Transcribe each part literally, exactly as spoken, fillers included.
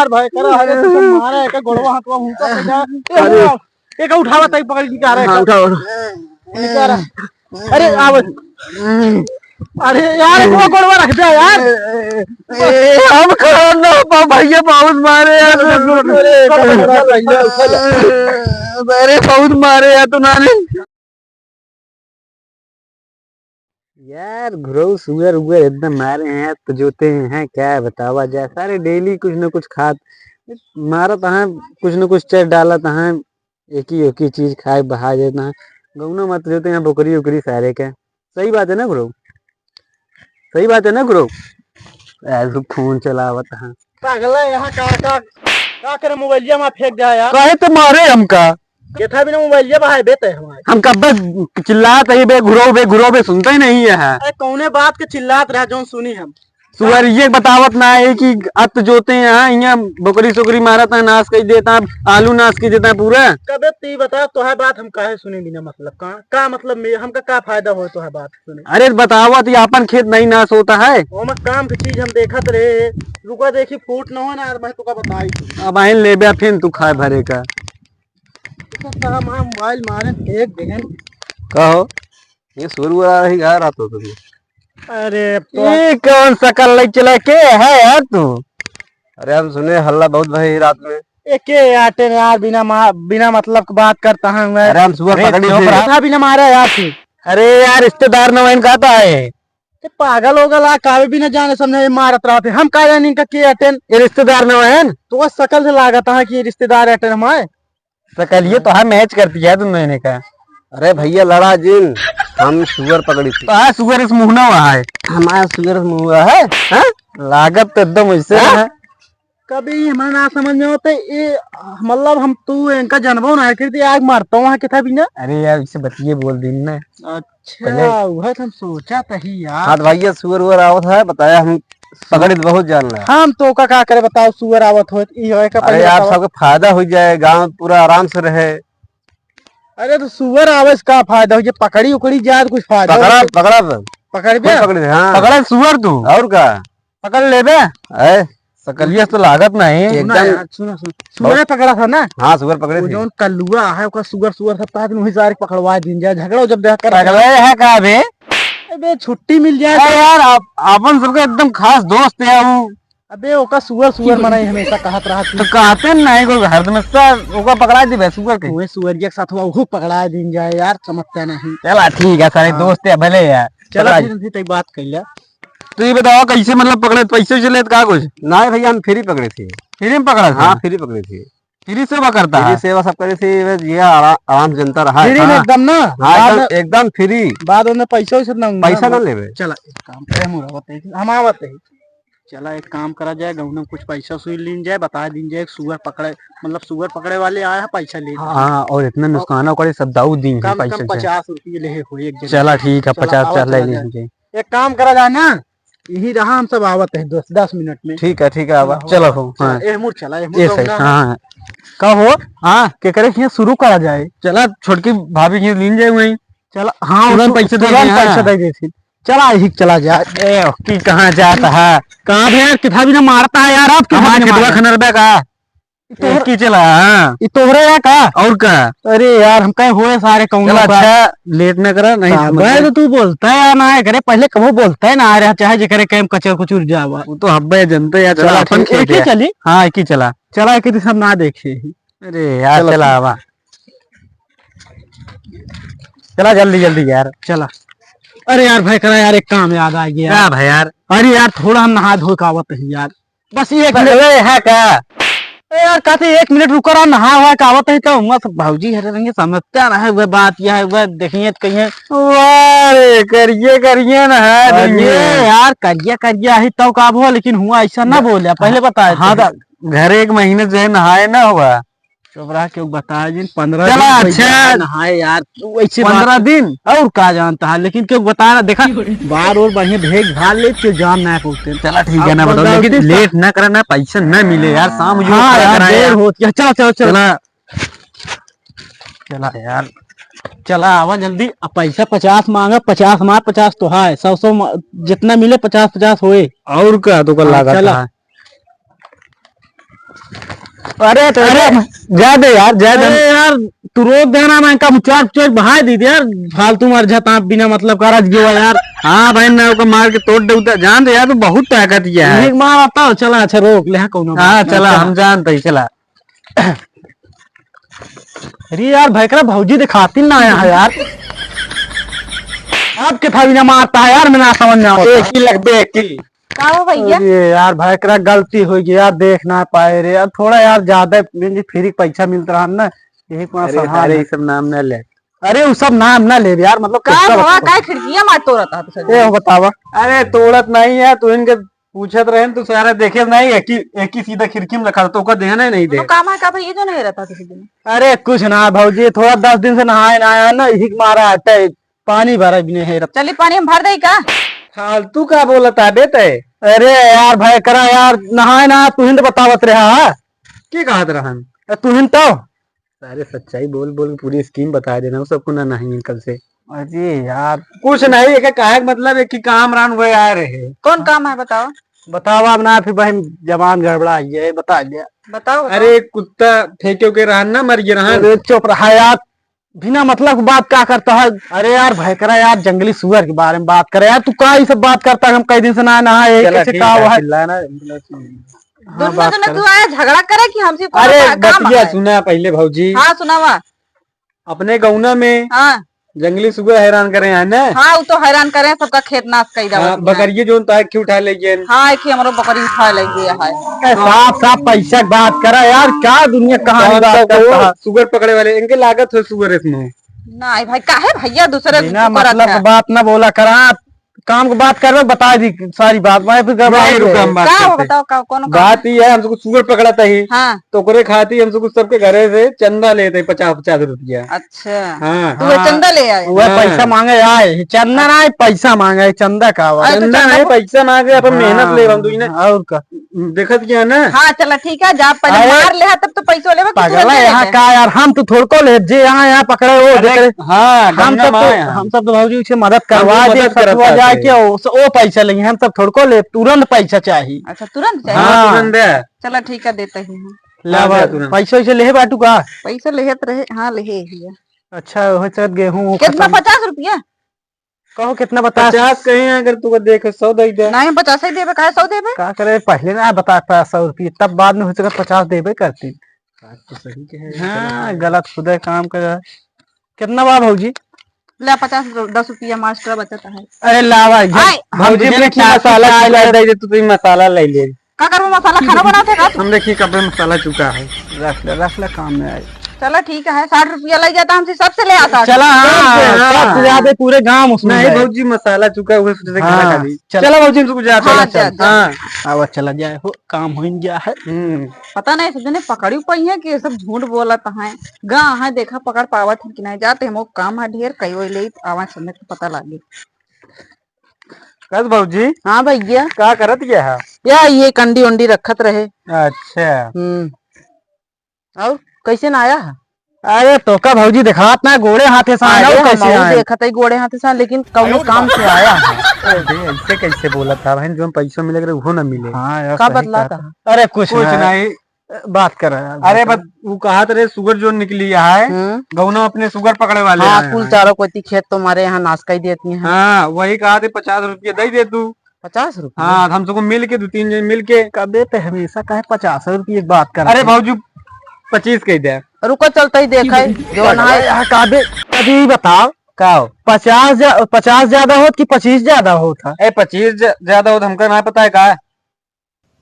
भाई करा, अरे तू सब मारा है, का गोड़वा हाथवा हुनका से जा। ए, अरे। हुआ, एक उठावा ताई पकड़ के आ रहा है। हाँ, उठाओ, उठाओ। निकाल रहा। अरे, आवे। अरे यार, वो गोड़वा रख दे यार। ए, हम खड़ा ना पा भैया, बहुत मारे यार। अरे, अरे, अरे, बहुत मारे यार, तू नानी। यार, घुरऊ सुअर उअर एकदम मारे हैं, तो जोते हैं, क्या बतावा जाए। सारे डेली कुछ न कुछ खात, मारत हैं, कुछ न कुछ चर डालत हैं, एक ही, एक ही चीज खाए बहा देत हैं। गौना मत जोते हैं, बोकरी उकरी सारे के। सही बात है ना घुरऊ? सही बात है ना घुरऊ? ऐसे फोन चलावत हैं। पागल है यहाँ का, का, का करे मोबाइलिया में फेंक दिया यार। काहे तो मारे हमका? केथा बिना मोबाइलिया बहाए बे ते हमारे। हम कब बस चिल्लात है बे घुरऊ बे घुरऊ बे सुनते ही नहीं है। अरे कौने बात के चिल्लात रहा जौन सुनी हम। सुअर ये बतावत ना है कि अत जोते हैं, यहाँ बोकरी सोकरी मारत है, नाश कर देता है, आलू नाश कर देता है पूरा। कबे ती बता तो है बात हम काहे सुने बिना मतलब का, का मतलब में हमका का फायदा हो तो है बात? सुने। अरे बतावा, तो ये आपन खेत नहीं नाश होता है? ओमा काम की चीज हम देखत रहे। रुका देखी, फूट न हो ना, मैं तुका बताई। अब आइन लेबे, फिर तू खाए भरे का। तो साला हमारा मोबाइल मारे फेंक देहन। का हो? ये सुअर उअर आ रही, आ रहा तो तुम। अरे अब तो ये कौन शकल लग चला के है यार तू? अरे हम सुने हल्ला बहुत भई रात में। एके आटे यार, बिना मा-, बिना मतलब के बात करता है मैं। अरे हम सुअर अरे पकड़ी चुप थी। रहा। था बिना मारा यार तू। अरे यार, रिश्तेदार न वहन कहता है। ते पागल हो गला, कावे बिना जाने समझे मारत रहते। हम का जानी इनका के अटेन। ये रिश्तेदार न वहन? तो शकल से लागत है कि ये रिश्तेदार अटेन हमारे। शकल ये तो है, मैच करती है तुम दोनों का। अरे भैया लड़ा जिन, हम सुअर पकड़ी थी। तो हाँ, सुअर इस मुहना हुआ है। हमारा सुअर मुहना है, हाँ? लागत तो एकदम वैसे हाँ? है। कभी हमारा ना समझ में होते, ये, मतलब, हम तू इनका जनबो ना करती, आग मारता हूँ वहाँ किथा भी ना। अरे यार, इसे बतिये बोल दिन ना। अच्छा, पहले वह तो हम सोचा था ही यार। हाँ तो भैया, सुअर उअर आवत है, बताया हम पकड़ित बहुत जान रहा। हम तो का, का करे बताओ, सुअर आवत होत, ई होए का अरे पहले यार, बताओ। सबके फायदा हो जाए, गांव पूरा आराम से रहे। अरे तो सुअर आवे से का फायदा हो, ये पकड़ी उकड़ी जाए तो कुछ फायदा पकड़ा, हो? पकड़ा। पकड़ बे? पकड़ दे, हाँ। पकड़ा सुअर तू? और का? पकड़ लेबे? ए, सकलिया तो लागत नहीं। सुना एकदम। यार, सुना, सुना। सुअर पकड़ा था ना? हाँ, सुअर पकड़े वो थे। जौन कल्लुआ है, ओकर सुअर, सुअर सब ताकि वही सारे पकड़वा दिन जाए, झगड़ा जब देखा कर पकड़े है का बे? अबे छुट्टी मिल जाए अरे तो। यार, आप, आपन सबके एकदम खास दोस्त है वो। अबे ओका सुअर, सुअर मनाई हमेशा कहत रहत ही। तो कहते नहीं कोई हरदम सा ओका पकड़ा दी बे सुअर के। ओए सुअरिया के साथ हुआ, ओहू पकड़ा दिन जाए यार, समझता नहीं। चला ठीक है, सारे हाँ। दोस्त है भले यार। चला पकड़ा फिर दी। उनसे तई बात कर लिया। तो ये बताओ कैसे मतलब पकड़े, पैसे वैसे लेत का कुछ? नहीं भैया, हम फ्री पकड़े थे। फ्री में पकड़ा था? हाँ, फ्री पकड़े थे। फ्री सेवा करता फ्री है? सेवा सब करे थे, बस ये आरा-, आराम से जनता रहा है। फ्री में हाँ। एकदम ना? हाँ, बाद एकदम, में एकदम फ्री। बाद में पैसा वैसा ना, पैसा ना ना लेवे। चला एक काम करे, हम आवत है, हम आवत है। चला एक काम करा जाए, गौना में कुछ पैसा सुई लीन जाए, बता दीन जाए, सुअर पकड़े, मतलब सुअर पकड़े वाले आए हैं, पैसा ले जाए। हाँ, और इतना और नुकसान करे, सब दाऊ दीन है कम से पैसा कम से। पचास रुपये ले हो एक जने। चला ठीक है, चला, पचास आवा, पचास ले चला लीन जाए। जाए। एक काम करा जाए ना, यही रहा, हम सब आवत है दस, दस मिनट में। ठीक है, ठीक है, आवा। चला, चलो हो, चला, हाँ। ए मुड़ चला, ए मुड़ ये सही, जाऊंगा। हाँ, हाँ। का हो? हाँ, के करे हियाँ शुरू करा जाए? चला, छोटकी भाभी के लीन जाए वहीं। चला, हाँ, तुरंत उसको पैसे दे तुरंत दे, हाँ। पैसा दे देती। चला, यही चला जाए। ए, की कहाँ जाता है? कहाँ भैया, कितना भी ना मारता है यार, आप कितना हमारे भी ना खेतवा मारता है? खनरबे का? ई तोहर-, एक ही चला, हाँ। ई तोहरे है का? और का? अरे यार, हम कहे होए सारे कौनो चला, का। अच्छा, लेट न करा, नहीं हाँ, समझ भाई, में। तो तू बोलता है यार, ना है करे, पहले कबो बोलता है ना, आ रहा, चाहे जेकरे कैम कचर कुचुर जावा। वो तो हब्बे जनते यार, चला, चला, अपन ठीक, खेत एक ही है। चली? हाँ, एक ही चला। चला, एक ही सब ना देखे। अरे यार, चला, चला, ठीक। आवा। चला, जल्दी, जल्दी यार। चला। अरे यार, भाई, करा यार, एक काम याद आ गया। क्या भाई यार? अरे यार, थोड़ा हम नहा धो के आवत ही यार। बस एक मिनट। पगले है का? ए यार, कहते एक मिनट रुको रहा, नहा हुआ के आवत है तो हुआ सब भौजी हरे रंगे समझते ना है, वह बात यह है, वह देखिए तो कहिए। वाह रे, करिए, करिए नहा अरे लिए। यार, करिया, करिया ही तो का हो, लेकिन हुआ ऐसा ना बोले, पहले बताए हाँ, थे। तो घर एक महीने से नहाए ना हुआ। चुप रहा, क्यों बताए जिन, पन्द्रह चला, दिन कोई अच्छा। नहाए यार, तू ऐसे बात पन्द्रह दिन? और का जानता है, लेकिन क्यों बताए ना, देखा, बार और बढ़िया भेज भाल ले, क्यों जान ना पहुँचते। चला, ठीक है, अब ना बताओ, लेकिन लेट ना करा ना, पैसा ना मिले यार, शाम जो हाँ खड़ा यार, करा देर यार। होती है। चला, चला, चला। चला। चला यार, चला, आवा जल्दी। अब पैसा पचास मांगा, पचास मार, पचास तो है, सौ, सौ मा-, जितना मिले, पचास, पचास होए। और का, तो कल हाँ, लागत चला। है। अरे तो अरे, जा दे यार, जा दे। अरे यार, तू रोक देना, मैं इनका मुचार, मुचार बहाय दी यार, फालतू मर जाता बिना मतलब का रज गया यार। हाँ भाई, ना ओका मार के तोड़ दे उधर, जान दे यार, तू बहुत ताकत ये है। एक मार आता हो, चला, अच्छा रोक ले, हाँ, कौनो हाँ, बात नहीं, चला, चला। हम जानते ही, चला। अरे यार, भयकरा भौजी दिखाती ना आया है यार। अब के था बिना मारता है यार, मैं ना समझ में आवता। एक ही लगबे, एक ही। का हो भैया? अरे यार, भयकरा गलती हो गई यार, देख ना पाए रे। अब थोड़ा यार ज्यादा फ्री पैसा मिलता रहा ना, यही को अरे, संभाल अरे, ले। ये सब नाम ना ले। अरे, वो सब नाम ना ले यार, मतलब का कैसा हुआ? बताओ? काय खिड़कियां मार तो रहता है तुझे? ए, बतावा। अरे, तोड़त नहीं है, तू इनके पूछत रहे न, तू सारा देखे नहीं, एक ही, एक ही सीधा खिड़की में रखा था, तो ओकर देहना ही नहीं दे। तो काम है का भैया जो नहीं रहता किसी दिन? अरे, कुछ ना भौजी, थोड़ा दस दिन से नहाए ना आया ना, यही के मारा है, ते पानी भरा भी नहीं है। चली, पानी हम भर दे का? फालतू का बोलत है बे ते? अरे यार, भयकरा यार, नहाए ना, तू ही तो बतावत रहा। की कहत रहन? ए, तू ही तो। सारे सच्चाई बोल बोल के पूरी स्कीम बता देना, वो सबको ना नहीं कल से। अरे यार। कुछ नहीं, एक काहे के मतलब एक ही काम रान हुए आए रहे। कौन काम है बताओ? बताओ अब ना, फिर बहन जबान गड़बड़ा है, बता दिया। बताओ, बताओ। अरे कुत्ता फेंके के रहन ना, मर गया रहन। अरे चुप रहा यार, बिना मतलब की बात का करता है? अरे यार भयकरा यार, जंगली सुअर के बारे में बात करे यार, तू का ये सब बात करता है? हम कई दिन से ना नहा, यही चला, कैसे ठीक का है, हुआ है? चिल्ला ना, मतलब कि हाँ, दोनों बात जने करे। तू आया झगड़ा करे कि हमसे कौन अरे का काम बतिया है? सुना पहले भौजी। हाँ, सुनावा। अपने गौना में हाँ। जंगली सुअर हैरान करे हैं ना? हाँ, वो तो हैरान करे हैं, सबका खेत नाश कर दिया हाँ, उसमें। बकरिए जोन तो आके उठा ले गए। हाँ, एक ही हमरो बकरी उठा ले गया है। ए, साफ साफ पैसा की बात करा यार, क्या दुनिया कहानी कौन बात सा करता वो है? सुअर पकड़े वाले, इनके लागत है सुअर इसमें। नहीं भाई, काहे भैया दूसरे बिना को करत मतलब है? बात ना बोला करा, काम की बात करबे, बता दी सारी बात, मैं फिर गड़बड़ा नहीं, रुका, जाए। हम बात का हो, करते। बताओ, का, कौन काम बात है? ये है, हमसे कुछ सुअर पकड़ा था ही, हाँ। तो ओकरे खातिर हमसे कुछ सबके घरे से चंदा लेते हैं, पचास, पचास रुपया। अच्छा। हाँ। तो वह हाँ। चंदा ले आए? वह हाँ। पैसा मांगे आए, चंदा ना आए, पैसा मांगे, चंदा का हुआ? अरे, तो चंदा चंदा नहीं, को पैसा मांगे, अपन हाँ, मेहनत ले, हम दुई ने। और का? देखत क्या ना? हाँ, चला ठीक है, जा पहले अरे, मार ले, तब तो पैसो लेबे कि तुरंत पागल है दे यहाँ देबे? का यार, हम तो थोड़को ले, जे यहाँ, यहाँ पकड़े वो अरे, देखे। हाँ, हम गंगा सब माँ तो, यहाँ। हम सब तो भौजी उसे मदद हम करवा लोग दे, मदद करत सतुआ जाए आते। के, ओ, ओ पैसा लेंगे, हम सब थोड़को ले, तुरंत पैसा चाहिए। अच्छा, तुरंत चाहिए? हाँ, हाँ। तुरंत दे। चला ठीक है, देते ही हैं। ले हाँ, अब दे तुरंत। पैसा वैसे लेहे बाटू का? पैसा लेहे तो रहे, हाँ, लेहे ही है। अच्छा, हो सकत गेहूं वो कितना? खत्म। पचास रुपया? कहो कितना बता? पचास कहीं अगर तू देखे सौ दे दे। नहीं, पचास ही देबे, काहे सौ देबे? का करे, पहले ना बता पाया सौ रुपये, तब बाद में हो सके पचास देबे करती। बात तो सही कहे। हाँ, गलत खुदे काम कर। कितना बा भौजी? ले पचास, दस रुपया मास्टर बचत है। अरे लावा, आय। भौजी हम देखी मसाला चुका दे दे, तू, तू मसाला ले ले। का करबो मसाला, खाना बनाते का तू? हम देखिए कब मसाला चुका है। रख ले, रख ले, काम में आए। चला ठीक है, साठ रुपया लग जाता हमसे, सबसे ले आता। चला, हाँ, सबसे, हाँ। सबसे ज्यादा पूरे गांव उसमें नहीं है। भौजी, मसाला चुका हुआ, सोचे थे खाना हाँ, खा ली। चला। चला भौजी, हम सबको जाते हैं। हाँ, जा, जा। हाँ। आवा, चला जाए हो, काम हो गया है। हम्म। पता नहीं, सब जने पकड़ी पाई है कि ये सब झूठ बोलत हैं। गा है, देखा, पकड़ पावत है कि नहीं, जाते हम, वो काम है ढेर, कई वो ले आवा, समय तो पता लागे। कस भौजी? हाँ भैया। का करत गया है? या ये कंडी उंडी रखत रहे। अच्छा। हम्म। और कैसे ना आया है? अरे तोका भौजी देखात ना, गोड़े हाथे सान अरे आया, कैसे हम आया? देखत है गोड़े हाथे सान, लेकिन कौनो काम से आया है। अरे ऐसे कैसे बोला था बहन, जो पैसा मिले करे वो ना मिले। हाँ यार, का सही बतला कहा था। था? अरे कुछ कुछ ना। नहीं। बात कर रहा है, अरे बात बस वो कहा था रे, सुगर जो निकली है, हम्म। गौना अपने सुगर पकड़े वाले हाँ, आए कुल हैं। चारों कोती खेत तुम्हारे यहाँ नाश कर देती हैं। हाँ, वही कहा थे, पचास रुपये दे दे तू। पचास रुपये? हाँ, हम सबको मिल के, दो तीन जन मिल के। कबे ते हमेशा काहे पचास रुपये की बात करत अरे है? भौजी, पच्चीस कह दे। रुको, चलते ही देखा है, जो ना है। यहाँ कबे, अभी बताओ। का हो? पचास जा-, पचास ज्यादा होत कि पच्चीस ज्यादा होत है? ए, पच्चीस ज-, ज्यादा होत, हमका ना पता है का?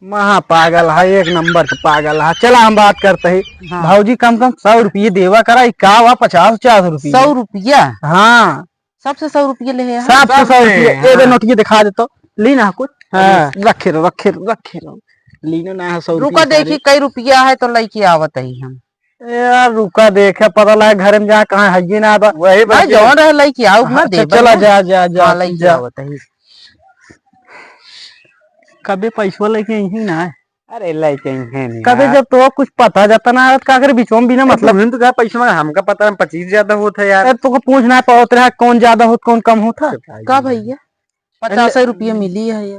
महा पागल है, एक नंबर के पागल है। चला हम बात करते हैं। हाँ। भौजी कम कम सौ रुपये देवा करा, ई का हुआ पचास, पचास रुपये? सौ रुपया? हाँ। सबसे सौ रुपये ले है। सबसे सौ रुपये। हाँ। ए बे नोटिये दिखा दे तो। ली ना कुछ। हाँ। रखे रहो, रखे रहो, रखे रहो। लीनो ना है सौ रुपये रुका सारे। देखी कई रुपया है तो लइके आवत ही हम। ए यार रुका देखे, पता लगा घर में जहाँ कहाँ है ये ना बा। वही भाई बात है। जौन रहे लइके आओ ना हाँ, देबे चला ना। जा, जा, जा, हाँ, लइके जा। आवत ही। कबे पैसवा लेके यहीं ना है। अरे लेके यहीं नहीं कबे यार। जब तो कुछ पता जाता ना है, का करे बीचों में बिना मतलब। तुम तो कहा पैसा मांगा, हमका पता है पच्चीस ज्यादा होता है यार। अरे तोको पूछ ना पावत रहा कौन ज्यादा होत, कौन कम होता। का भैया? पचास रुपये मिली है ये।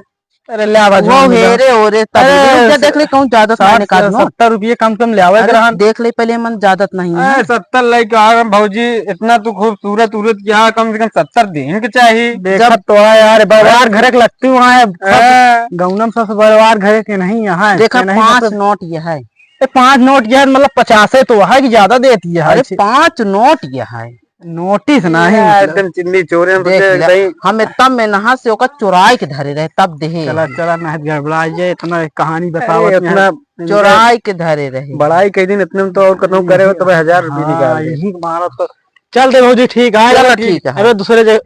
अरे ले आवा, वो झूठ बोला। हेरे ओरे तब अरे, रुक जा, देख ले, कहूँ ज्यादा तो साठ, मैंने काट लो। सत्तर रुपये कम से कम ले आवे अरे, रहन। देख ले पहले, मन ज्यादा तो नहीं है। अरे, सत्तर लेके आ रहे हैं भौजी, इतना तू खूबसूरत उरत क्या, कम से कम सत्तर देन के चाहिए। देखा जब तो है यार, बरवार घरे के लगती वहाँ है, सब हाँ। गौनम सब बरवार घरे के नहीं यहाँ है, देखा, के नहीं पाँच मतलब नोट ये है। ए, पाँच नोट ये है, मतलब पचासे तो है कि ज्यादा देती है, अरे, ऐसे। पाँच नोट ये है। नोटिस नहीं, यार, मतलब। एकदम चिन्नी चोरे हैं, देख सोचे ले, नहीं। हम इतना मेहनत से ओका चुराए के धरे रहे, तब देहे। चला, चला, नहीं गड़बड़ा जाए, इतना कहानी अरे, बतावत इतना नहीं। चुराए के धरे रहे। बड़ाई कई दिन इतने में तो और कतनो करे हो, तो भाई हजार रुपये हाँ, निकाल दे। यही मारा तो। चल दे भौजी, ठीक है, चलो, चलो, ठीक। ठीक है। अरे, दूसरे जगह,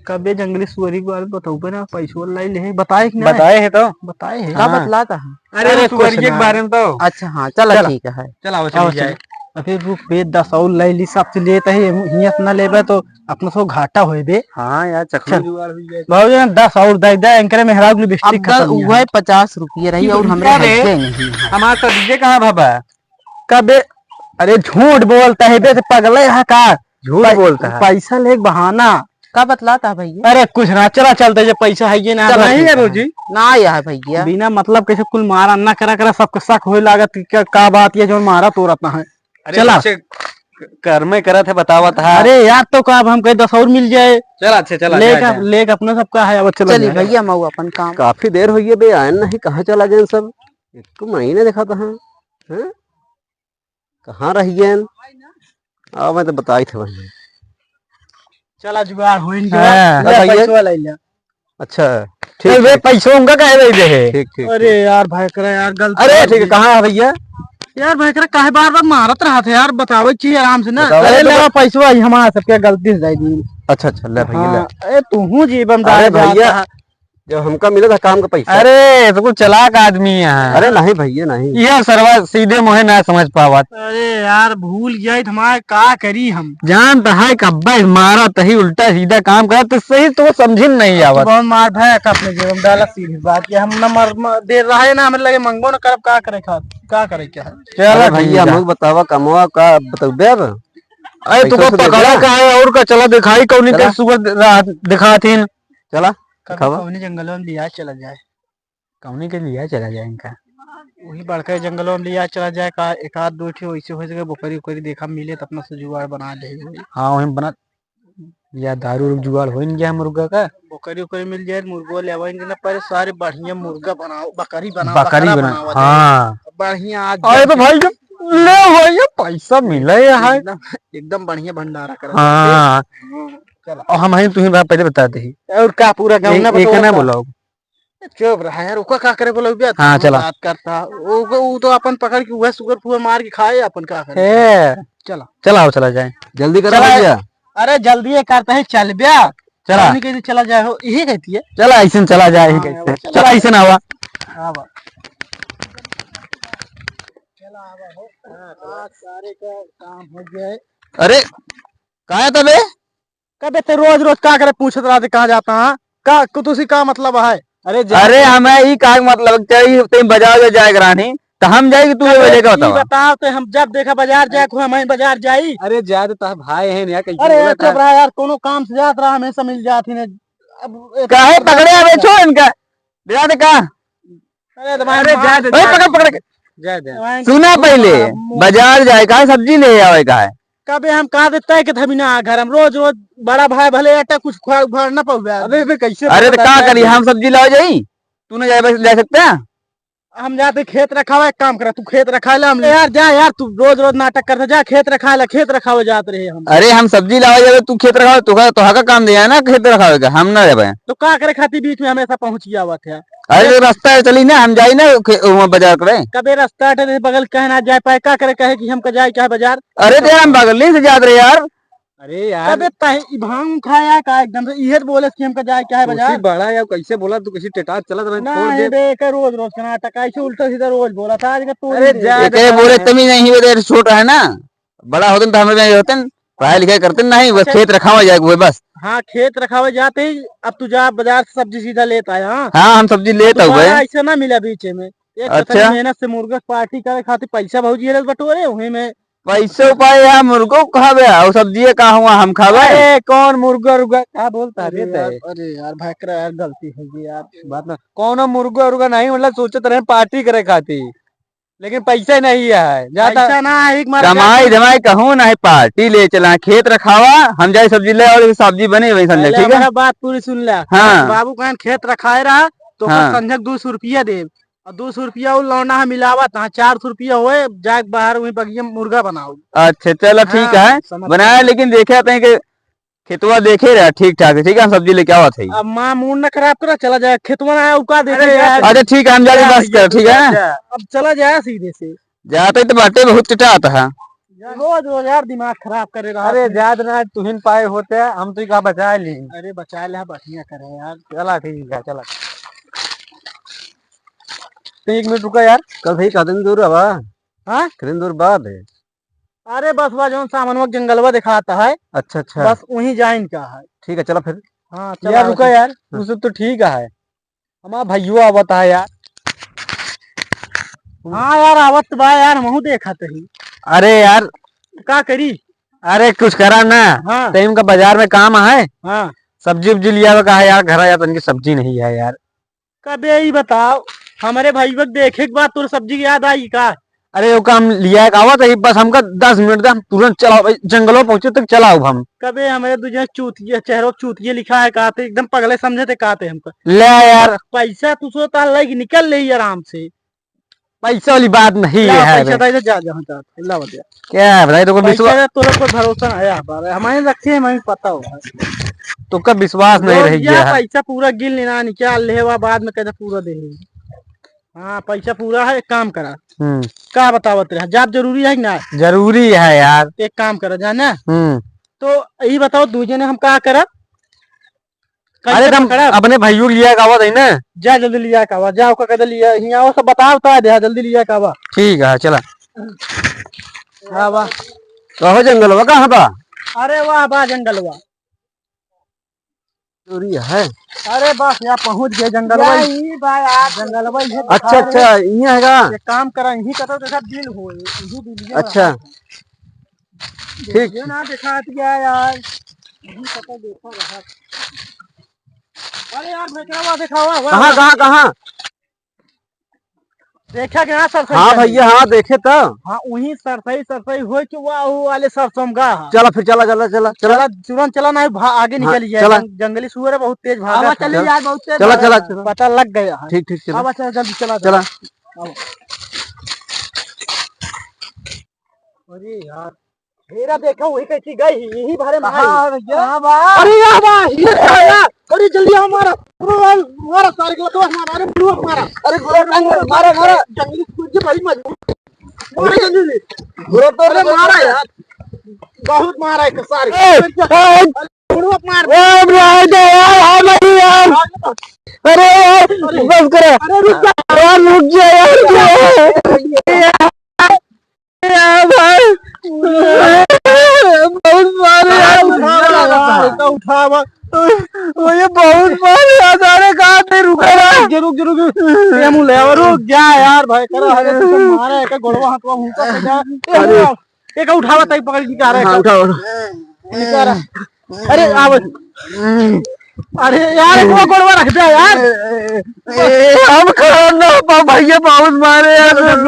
कबे जंगली सुअरी के बारे में बतौबे ना, पैसो लाई ले, बताए कि ना? बताए है तो। बताए है। का हाँ। बतलाता है? अरे, अरे, वो सुअरिये के बारे में तो। अच्छा, हाँ, चला, चला। ठीक है। चला, वो चली जाए। चला। अबे रुक बे, दस और लाई ली, सबसे लेत है, हियाँ से ना लेबे तो अपना सो घाटा होए बे। हाँ यार, चखना चल। जुगाड़ हुई जाए। भौजी ना, दस और दे दे, एंकरे मेहरारू के लिपस्टिक अब खत्म हुआ है। पचास रुपये रही और हमरे रुपया रे? है नहीं है। हमार सब्जी कहाँ भबा? कबे, अरे झूठ बोलता है बे, पगले है का? झूठ पै-, बोलता है। पैसा लेके बहाना। का बतलाता है भैया? अरे कुछ ना, चला चलते, जब पैसा है ये ना चला, नहीं ठीक है है। भौजी। ना आया है भैया। बिना मतलब कैसे कुल मारा ना करा करा, सबके शक होए लागत कि का, का बात ये जो मारा तोरत ना है। अरे चला। अच्छे क-, कर्मे करत है, बतावत है। अरे यार, तो का अब हम कहे दस और मिल जाए। चला, अच्छे, चला, लेक जाए, अप-, जाए। लेक अपना सबका है, अब चला चली जाए। भैया, मऊ अपन काम। काफी देर होइए बे, आयन नहीं, कहाँ चला गए सब? एक तो महीने देखा था, हैं? कहाँ रह गए? आ, मैं तो बताई थे भाई। चला जुगाड़ होइन गया। हाँ। ले बताइए। पैसवा ले ले। अच्छा, ठीक, चल बे, ठीक। पैसवा उनका काहे दे दे है? ठीक, ठीक, अरे ठीक। यार, भाई करा यार, गलती अरे, हो ठीक है, गई। कहाँ है भैया? यार, भाई करा काहे बार-बार मारत रहा था यार, बतावे चाहिए आराम से ना। बताओ। अरे, अरे, ले तो पैसवा, ई हमारा सबके गलती से जाई दी। अच्छा, अच्छा, ले भैया, ले। हाँ, ए, तू हूँ जीवन अरे डाल भैया, जाता है। जब हमका मिला था काम का पैसा। अरे, तो कुछ चालाक आदमी है। अरे नहीं भैया, नहीं। यह सरवा सीधे मुँहे ना समझ पावत। अरे यार, भूल गया ही, हमारे का करी हम? जान तो है कब्बे मारा तही उल्टा सीधा काम करत, तो सही तो समझिन नहीं अब तो आवत। बहुत मार भैया का अपने जेब में डाला, सीधी बात ये हम न मर, म-, दे रहा है ना, हमें लगे मंगो न करब, का करे खा, का करे क्या है? चला अरे भैया, ठीक है। हमको बतावा कमवा का बतौबे अब? अरे पैसा तुमको तो दे पकड़ा दिया। का है और का, चला दिखाई कौनी चला। के सुबह दे-, रात दिखात ही न। चला, कभी दिखावा। कौनी जंगलों में लिया चला जाए। कौनी के लिया चला जाए इनका? वही बड़का जंगलों में लिया चला जाए, का एक आध दो ठे वैसे हो सके, बोकरी उकरी देखा मिले तो अपना से जुगाड़ बना ले। हाँ, वहीं बना, या दारू उरू जुगाड़ हो गया मुर्गा का। बोकरी उकरी मिल जाए, मुर्गो ले आवेंगे ना, पर सारे बढ़िया मुर्गा बनाओ, बकरी बनाओ, बकरी बकरा बना, बनाओ, हाँ। बढ़िया आज अरे तो जम के भाई जब ले भाई, ये पैसा मिले है। एकदम, एकदम बढ़िया भंडारा कर। हाँ। हाँ, चला। और हम ही तुम्हें बात पहले बता दे। और का पूरा गाँव एक, ना एक बतौबा ना का? बोलाओ। चुप रहा यार, ओका का करे बोला बिया? हाँ, चला। बात करता। ओ, ओ तो अपन पकड़ के वह सुगर फुगर मार के खाए, अपन का करे? ए। चला। चला, आओ, चला जाए। जल्दी करो चला। भैया। अरे, जल्दी ये करता है, चल बिया। चला। हमनी के चला जाए हो, यही कहती है। चला, ऐसे चला जाए, यही हाँ, कहती है। चला। चला, ऐसे ना हुआ। हाँ, बा। चला, आवा हो। हाँ, सारे का काम हो गया है। अरे, कहाँ है तबे? कबे ते रोज रोज का करे पूछत रहते कहाँ जाता है? का, को तुसी का मतलब है? अरे जा अरे, हमें ई का मतलब चाहिए, ते बाजार जाए करानी, तो हम जाए कि तू अबे, लेके ई बतावा। बताओ, ते हम जब देखा बाजार जाए, को हम बाजार जाई। अरे, जा दे, तोहार भाई है ना, कैसे अरे, बोला चुप था? रहा यार, कोनो काम से जात रहा, हमेशा मिल जात ही ने। अब ए, काहे पकड़े? अबे, छोड़ इनका, ले जा दे का। अरे, तो भाई अरे, मार जा दे, अरे, जा पकड़, दे। पकड़ के। जा दे। भाई सुना तू पहले, मार, मुँह बाजार जाए का है, सब्जी ले आवे का है। कबे हम कहा देता है कि धमी ना घर, हम रोज, रोज बड़ा भाई भले आटा कुछ खुआ, उखाड़ ना पावे। अबे, अबे, कैसे अरे, तो पकड़ता का है करी, तू? हम सब्जी लावे जाई, तू ना जाए, बस ले सकता है। हम जाते खेत रखावा, एक काम करा, तू खेत रखा ले, हम यार, जा यार, तू रोज रोज नाटक करता, जा खेत रखा ले, खेत रखावे जात रहे हम। अरे, हम सब्जी लावे जावे, तू खेत रखावे, तो का, तो का काम दिया है ना खेत रखावे का, हम ना जावे। तो का करे खातिर बीच में हमेशा पहुँच गया हुआ था? अरे, तो रास्ता है, चली ना, हम जाई ना खे-, वहाँ बाजार करे। कबे रास्ता हटे, बगल कहे ना जाए पाए, का करे, कहे कि हमका जाए क्या है बाजार? अरे, तो यार, हम बगल से जात रहे यार। अरे यार। अबे तहे ई भांग खाया का एकदम से, इहे तो बोलस कि हमका जाए क्या है बाजार? बड़ा यार, कैसे बोला तू, कैसे टेटार चलत रहे, ना छोड़ दे। बे, एकर रोज रोज के नाटक, ऐसे उल्टा सीधा रोज बोला था, आज का तू अरे ही दे। जा एके दे। बोले तमी नहीं, वो देर छोट है ना, बड़ा होतन तो हमें नहीं होतन, पढ़ाई लिखाई करते नहीं, बस अच्छा। खेत रखावा जाए हुए बस। हाँ, खेत रखावे जाते ही अब तू जा बाजार से सब्जी सीधा लेत आया, हाँ? हाँ, हम सब्जी लेत अब दोबारा हुए। ऐसे ना मिला बीच में। एक अच्छा। तो तनी मेहनत से मुर्गा पार्टी करे खातिर पैसा भौजी हेरत बटोरे, वही में पैसो पाए यार, मुर्गो खावे, और सब्जिए का हुआ हम खावे। अरे कौन मुर्गा उर्गा का बोलता रे अरे यार, तै? अरे यार, भाई करा यार, गलती हो गई यार। बात ना, कौनो मुर्गा उर्गा नहीं, मतलब सोचत रहे पार्टी करे खातिर, लेकिन पैसा नहीं है। जाता पैसा ना है, एक मार कमाई जाता धमाई कहूँ ना है, पार्टी ले चला, खेत रखावा, हम जाए सब्जी ले और सब्जी बने वही समझे, पहले ठीक है? हमारा बात पूरी सुन ले। हाँ। बाबू कहन खेत रखाए रहा, तो ओकर हाँ। संझक दो सौ रुपया दे, और दो सौ रुपया वो लौंडा है मिलावत, हाँ, चार सौ रुपया होए, जाए बाहर वहीं बगिया में मुर्गा बनाओ। अच्छा, चलो, ठीक हाँ, है, समझ बनाया, गए। लेकिन देखे थे कि खेतवा देखे रहे ठीक ठाक से, ठीक है, हम सब्जी लेके आवत है। अब माँ मूड ना खराब करा, चला जाए, खेतवा ना आया, उका देखे अरे यार। अच्छा, ठीक है, हम जाके क्या बस भैया, कर, ठीक है? जा। अब चला जाए सीधे से। जाते तो बाटे बहुत टिटात है। रोज रोज यार दिमाग खराब करे रहा अरे, है। जात ना तुहिन पाए होते, हम तो का बचा ली। अरे, बचा ले, बढ़िया करे यार। चला, ठीक है, चला। तो एक मिनट रुका यार। कल भाई, कतनी दूर हवा? हाँ? कतनी दूर बाद है? अरे बस, बा जौन सामनवा जंगलवा दिखाता है, अच्छा, अच्छा। बस वहीं जाइन का है। ठीक है, चला फिर। हाँ, चला यार, रुका यार, हाँ। वो सब तो ठीक है, हमारा भैया आवत है यार। हाँ यार, आवत बा यार, हमहू देखत ही। अरे यार, का करी? अरे कुछ करा ना, हाँ। टाइम का बाजार में काम है, हाँ। सब्जी उब्जी लियावे का है यार, घर यार तनकी सब्जी नहीं है यार। कबे ई बताओ, हमरे भइया के देखे के बाद तोर सब्जी के याद आई का? अरे, ओका हम लिया के आवत है, बस हमका दस मिनट दे, हम तुरंत चलाओ, भाई, जंगलो पहुँचे तक चलाओ हम। कबे हमरे दू जने चूतिया, चेहरो चूतिया लिखा है, कहते एकदम पगले समझे थे, कहते हमका। ले यार। पैसा तू सो तार लेके निकल ले आराम से। पैसा वाली बात नहीं ला, है पैसा बे। दे दे, जा, जा, जा, ला बतिया। क्या है भाई, तो कोई पैसा विश्वास है, तोरा कोई भरोसा ना है, बारे हमारे रखे हैं, हमें पता हो। तो का विश्वास नहीं जो रह या गया है। पैसा पूरा गिन लेना, निकाल ले, वा बाद में कहते पूरा दे। हाँ, पैसा पूरा है, एक काम करा। हम्म। का बतावत रहे, जाब जरूरी है कि ना? जरूरी है यार। एक काम करा, जाना? हम्म। तो यही बताओ, दू जने हम का करब? कैसे अरे, तुम पकड़ब? अपने भइयों के लिया के आवत है ना? जा जल्दी लिया के आवा, जा ओका कदे लिया, हियाँ आओ, सब बताओ, बता दे, हाँ, जल्दी लिया के आवा। ठीक है, चला। हाँ, वाह। कहो जंगलवा कहाँ बा? अरे वाह, बा जंगलवा। चोरी है। अरे बस, यहाँ पहुँच गए जंगलवा। या ई बा यार। जंगलवा ये अच्छा, बता रहे। अच्छा, ये है का? एक काम करा, यहीं का तो देखा बिल हो, यहीं बिल ये अच्छा। रहा। ठीक। ये ना दिखा दिया यार। यही पता देखा रहा। अरे यार, भेजवा दिखावा, वाह, कहाँ, वाह। कहाँ, कहाँ? देखा कि ना सरसई हाँ चली? भैया, हाँ, देखे तो। हाँ, वहीं सरसई, सरसई होए कि वाह, वो वाले सरसों में गा। चला फिर, चला, चला, चला, चला। चला, तुरंत चला, ना भा-, आगे हाँ, निकल गया। चला। जंग-, जंगली सुअर है, बहुत तेज भागा आवा, था। चली चला। यार, बहुत तेज चला, भागा चला, था। चला। पता लग गया है। ठीक, ठीक, चला। आवा, चला, जल्दी चला, चला। चला। आवा। अरे यार, हेरा देखा वही कैसी गई, यही भरे में कहाँ आई। है भैया? कहाँ बा? अरे यहाँ बा, ये आया। अरे जल्दी आओ, मारा। अरे यार, मारा सारे को, तो मारा, अरे बुढ़वा मारा। अरे बुढ़वा मारा, मारा, मारा। जंगली कुछ भाई मजबूत। मारा जल्दी जल्दी। बुढ़वा तो अरे मारा यार। बहुत मारा है सारे। ए, ए, बुढ़वा मार। ए, बुढ़वा दे यार, आ नहीं यार। अरे यार, अरे, बस करो। अरे रुक जा। यार रुक जा यार। यार भाई, बहुत मारे यार। उठा, उठा, उठा, उठा। मुझे बहुत मारे यार, अरे कहाँ थे, रुको ना। रुक, रुक, रुक। ये मुँह ले आवा, रुक जा यार भाई, करा है, तो मारा है, का गोड़वा हाथवा हुंका पे जा। ए, अरे। एक उठावा तई पकड़ के निकाल रहा है। हाँ, उठाओ, उठाओ। निकाल रहा। अरे, आवे। अरे यार, को गोड़वा रख दे यार। ए, हम खड़ा ना पा भैया, बहुत मारे यार। अरे,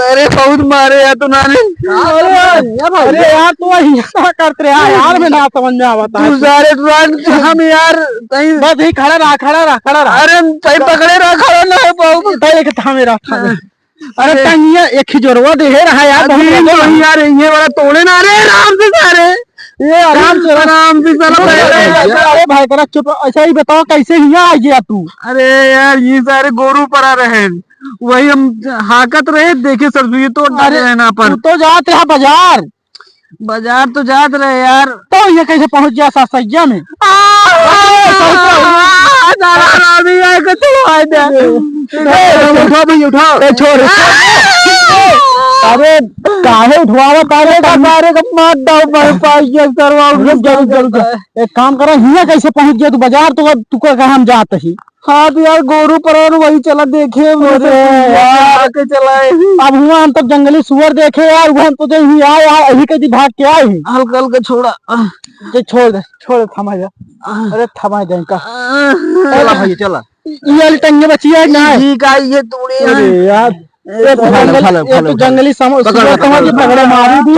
अरे, बहुत मारे यार, तू नानी। अरे, अरे यार, तू वही क्या करते रहे यार, मैं ना समझ में आवता है। तू सारे ड्राइवर के हम यार, तई बस यही खड़ा रहा, खड़ा रहा, खड़ा रहा। अरे, तई पकड़े रहा, खड़ा ना है, बहुत। तई एक थामे रहा, थामे। अरे अरे। टंगिया एक ही जोरवा दे है रहा यार, बहुत अभी मजा तो आया। यार, ये वाला तोड़े ना रे, आराम से सारे। ये आराम से, आराम से साला अरे, बैठ अरे, गया। अरे भाई, करा चुप, ऐसा ही बताओ, कैसे हियाँ आ गया तू? अरे यार, ये सारे गोरू परा रहे, वही हम हाकत रहे, देखे सरसों ये तोड़ डाले अरे, हैं ना पर। तू तो जात रहा बाजार। बाजार तो जात रहे यार। तो ये कैसे पहुंच गया सरसैया में? आ, साला रानी आए को चढ़वा दे। ए, उठा भाई, उठा। ए, छोड़। अरे, काहे उठवावा, काहे का मारे का मार दाव पर पाई ये सरवा। रुक जा, रुक जा, रुक जा। एक काम करा, हियां कैसे पहुंच गया तू बाजार? तो तू का कहा हम जात ही। हाँ तो यार, गोरू पर और वही चला देखे, वो अरे तो यार। के चलाए। अब हुआ हम तब जंगली सुअर देखे यार, वो हम तो जो ही आए, आए, यही कहीं भाग के आए हैं। हल्का हल्का छोड़ा। ये छोड़ दे, छोड़ दे, थमा जा। अरे थमा जा इनका। चला भाई, चला। ये वाली टंगे बची है ना? ठीक है, ये तोड़े अरे हैं। यार, ए, ये खा लो, जंगल-, खा लो, ये खा तो लो, खा लो। जंगली सम-, पकड़ लो, सुअर पकड़ लो, कहाँ के पकड़ लो। पकड़े मारी दी।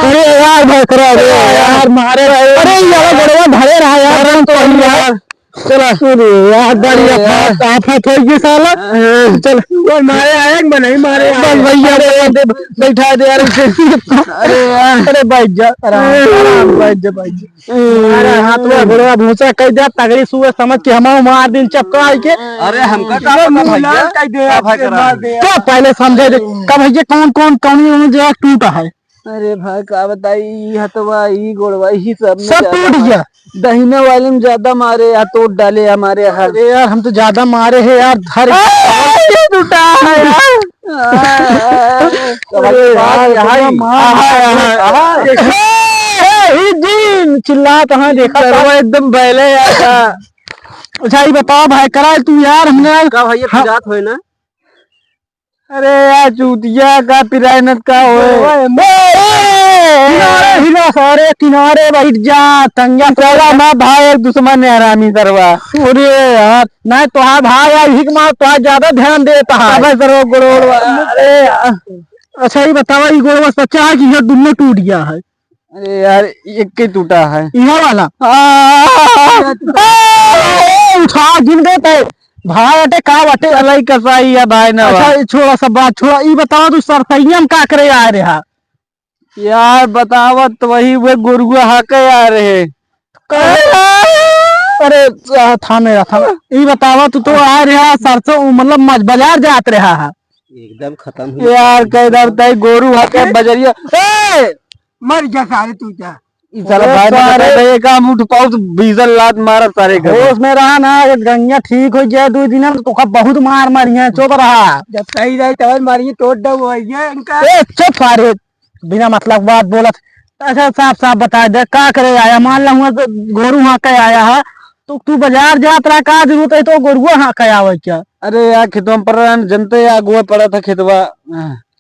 अरे यार, भाई, करे, अरे यार, मारे रहे। अरे, ये वाला गड़वा धरे रहा यार, अरे, हम तो यार। चला। अरे यार, बड़ी अरे यार। आफत, आफत हो गई साला। हाँ। चल। वो मारे आए, कि नहीं मारे आए? बस भैया, अरे यार, दे, बैठा दे यार इसे। अरे यार। अरे बैठ जा, आराम, आराम, बैठ जा, बैठ जा। अरे हाथ में गोड़वा भूसा कह दे, तगड़ी सुअर समझ के हम मार दिन चपका आई के। अरे हमका का पता भैया? कह दे, का भाई करा? तो पहले समझे दे, का भैया कौन, कौन, कौन, कौन जगह टूटा है? अरे भाई, का बताई, ई हथवा, ई गोड़वा, ई सब में सब ज्यादा टूट मारे। गया। दहिना वाले में ज्यादा मारे, या तोड़ डाले हमारे यहाँ। अरे यार, हम तो ज्यादा मारे हैं यार, धर आ, ये टूटा है यार। आ, अरे यार, यहाँ ही। आहा, आहा, आहा। ए, ए, ही दिन चिल्लात है, देखा सरवा था। एकदम बैले यार। अच्छा, ये बताओ भाई, करा तू यार, हमने का भाई, ये हम पिरात होए ना? अरे यार, चूतिया का पिरायनत का होए? ओए, ओए, किनारे हिला, सारे किनारे बैठ जा, तंगिया साला। मैं भाई, एक दुश्मन है हरामी सरवा। अरे यार, नहीं तो हाँ भाई, यार, हिक मार तो ज्यादा ध्यान देता है। अबे सरवा गोड़वा। अरे यार। अच्छा, ये बतावा, ये गोड़वा सच्चा है कि ये दोनों टूट गया है? अरे यार, एक ही टूटा है। इहे वाला? आ, आ, उठा, गिन गए थे। भाई, अटे का बाटे? अलग कसाई है भाई ना अच्छा, बा। ये छोड़ा, सब बात छोड़ा। ई बतावा, तू सरसैया में का करे आ रहा? यार, बतावा तो वही, वो गोरुआ हाके आ रहे। का-, अरे, आ, थामे रहा, थामे। ई बतावा, तू तो आ रहा सरसों, मतलब, मज-, बाजार जात रहा है। एकदम खत्म हुई। यार, कह दर तई गोरू हाके बजरिया। ए! मर जा सारे तू जा। ई साला अरे भाई ने सारे। बताया, एक आम उठ पाऊ तो बीसल लात मारब सारे के। होश में रहा ना, ये गंगिया ठीक हो जाए दो दिन में, तो का बहुत मार मारी है, चुप रहा। जब सही रही तब मारिए, तोड़ दो वो ये इनका। ए, चुप सारे, बिना मतलब बात बोलत। अच्छा, साफ साफ बता दे, का करे आया? मान ला हुआ तो गोरू हाके आया है, तो तू बाजार जात रहा, का जरूरत है तो गोरुआ हाके आवे क्या? अरे यार, खेतवा में पड़ रहा है, जनते या अगुआ पड़ा था खेतवा।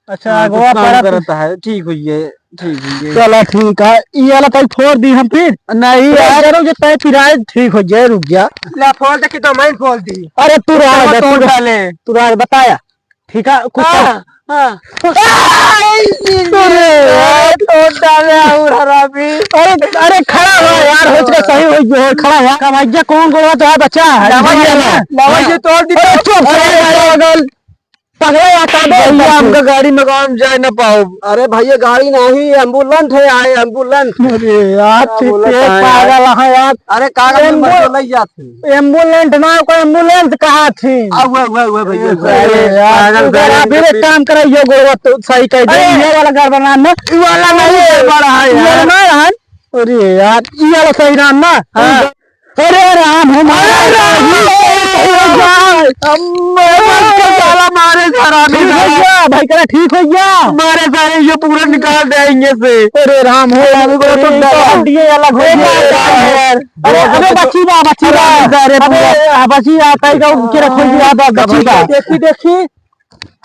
अच्छा, हाँ, तो अगुआ काम पड़ा था। करता है, ठीक हुई है, ठीक हुई है। चला ठीक है, ये वाला कल फोड़ दी हम फिर। नहीं तो यार। करो जो तय पिराए ठीक हो जाए, रुक जा। ला फोड़ दे, खेतवा में फोड़ दी। अरे तू रहा खेतवा दे, तोड़ तू रहा, डाले। तू रहा, बताया। ठीक है, कुछ हाँ, हाँ। अरे यार, तोड़ डाले और हरामी। अरे, अरे, खड़ा हो यार, हो चुका, सही हो गया, खड़ा हो। का भाई, ये कौन गोड़वा तो है, बच्चा है? लावा ये, ये ना? लावा ये तोड़ दी। अरे, चुप, अरे, साले, अरे, पागल। पगला आता है, भैया, हमका गाड़ी में काम जाए ना पाओ। अरे भैया, गाड़ी नहीं, एम्बुलेंस है, आए एम्बुलेंस। अरे यार, क्या ठीक बोला है, था यार? पागल है यार। अरे कागज में एम्बु-, मर लग जाते। एम्बुलेंस ना, कोई एम्बुलेंस कहा थी? आ, हुआ, हुआ, हुआ भैया, हुआ। अरे यार, पागल तू जरा साले फिर का एक काम करा, ये गोड़वा तो सही कर दे, अरे! ये वाला गड़बड़ा ना। ये वाला नहीं है, बड़ा है ये वाला यार। ना है। अरे यार, ये वाला सही नाम ना। हाँ। अरे राम हो, मारे अरे राम। राम। अम्मा, साला मारे सारा ठीक हो गया, भाई, करा ठीक हो गया। मारे सारे ये पूरा निकाल देंगे से। अरे राम हो, अरे, अभी तो अरे, डरा। हड्डियाँ अलग हो अरे, गई। अरे, अरे, अरे, बची बा, बची बा। अरे, अरे, अरे, बची बा, कहीं का उनके रखो जी, याद आ, बची बा। देखी, देखी।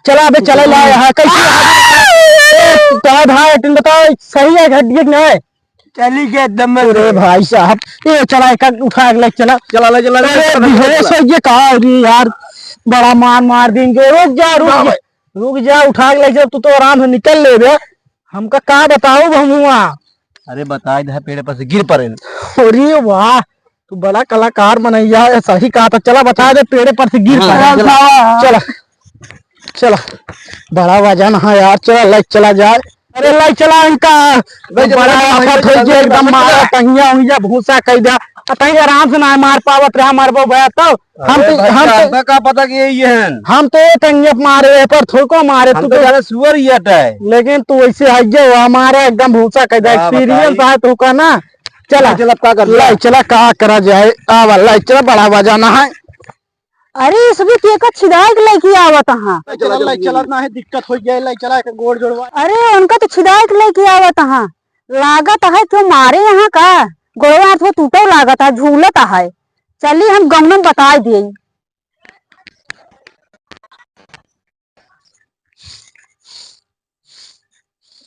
चला, अबे, चला, ला, यहाँ, कैसे? तो भाई, तुम बताओ, सही है, हड्डी कि नहीं? चली गया एकदम में। अरे भाई साहब, ये चला, एक उठा के ले चला। चला, ले चला, ले अरे, चला, ले बेहोश चला। हो गया का? अरे यार, बड़ा मार, मार देंगे। रुक जा, रुक ना जा। भाई। रुक जा, उठा के ले चल, तू तो आराम से निकल ले बे। हमका का बताओ भमुआ? अरे बताए दे, पेड़ पर से गिर पड़े। अरे वाह, तू बड़ा कलाकार बनैया है, सही कहा था। चला बता दे, पेड़े पर से गिर हाँ, पड़े। चला। चला, चला, बड़ा वजन है यार, चला, ले चला जाए। अरे ले चला इनका, ले चला, बड़ा ले आफत चला, हो गया, एकदम मारा, टंगिया उंगिया भूसा कह दिया। आ, तहीं आराम से ना मार पावत रहे हमार बउआ तो। हम अरे तो, भाई, हम तो, हमका का पता कि ये, ये हैं। हम तो ये टंगिया मारे, ये पर थोको मारे, हम तू तो तो जाने सुअर ही हटा है। लेकिन तू ऐसे है, ये हमारे एकदम भूसा कह दिया, का experience बताई? है तू का ना। चला, चला, का कर ले, दिया? चला, का करा जाए? आवा, ले चला, बड़ा वजन है। अरे, इसमें के का छिदाई के लेके आवत हाँ? चला, चला, चला, ना है, दिक्कत हो गया, ले चला, एक गोड़ जोड़वा। अरे, उनका तो छिदाई के लेके आवत हाँ। लागत है, क्यों मारे यहाँ का? गोड़वा हाथ वो टूटो लागत है, झूलत है। चली हम गौनन बताइ दिए।